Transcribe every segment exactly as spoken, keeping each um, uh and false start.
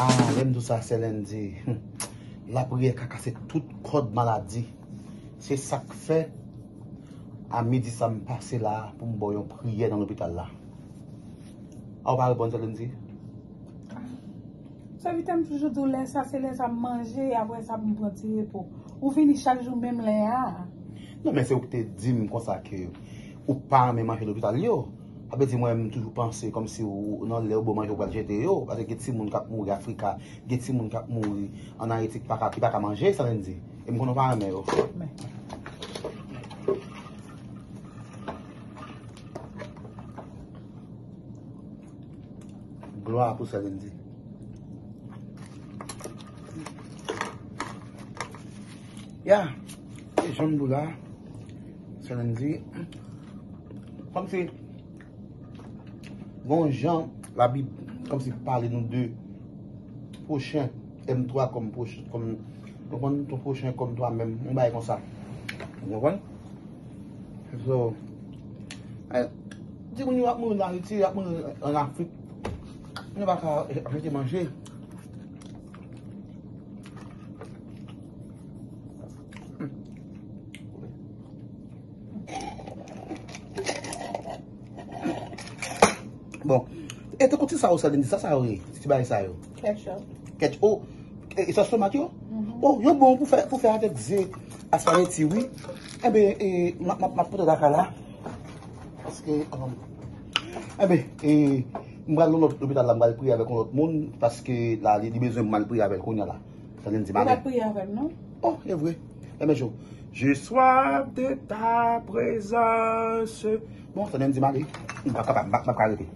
Ah, lè m di w sa, Sè Lendi, hmm, lapriyè ka kase tout kòd maladi. Se sa k fè, a midi sa m pase la pou m ba w yon priyè nan lopital la. A w pa reponn, Sè Lendi? Sèvitè m toujou di w lè sa, se lè sa m manje, apre sa pou m pran ti repo. Ou vini chak jou menm lè a. Non, men se ou ki te di m konsa ke ou pa renmen manje lopital yo. Sa vle di mwen, m toujou panse kòmsi ou, nan lè yo ba w manje, ou pral jete yo. Paske gen timoun k ap mouri Afrika, gen timoun k ap mouri ann Ayiti ki pa ka, ki pa ka manje, Sè Lendi. E m konnen w pa renmen yo. Men. Glwa pou Sè Lendi. Ya, e jan m di w la, Sè Lendi, kòmsi, gon jan Labib kòmsi pale nou de pwochen, M twa kòm pwochen, kòm, konprann, ton pwochen kòm twa menm, yon bagay konsa. Ou konprann? So, eh, timoun yo ap mouri nan Ayiti, yo ap mouri ann Afrik. Nou pa ka, eh, ap jete manje. Bon, e te konti sa yo, Sè Lendi, sa sa yo ye, ti bagay sa yo. Ketchup. Ketchup, oh, e, e sòs tomat yo? Mhm. Oh, yo bon pou fè, pou fè avèk ze espageti, wi. Enben, e, m ap, m ap, m ap pote lakay la. Paske, um, enben, e, m pral nan lòt lopital la, m pral priye avèk yon lòt moun, paske la, li, li bezwen m al priye avè l kounye a la. Sè Lendi maten. Ou pa priye avè m, non? Oh, e vre. Enben, Jo, j'ai soif de ta présence. Bon, Sè Lendi m ale. M pa kapab, m pa, m pa ka rete.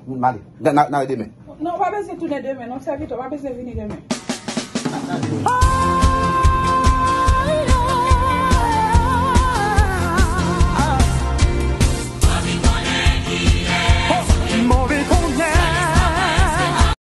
M ale. N a, n a, n a rete demen. Non, w pa bezwen tounen demen, non, sèvitè, w pa bezwen vini demen. N a, n a rete demen.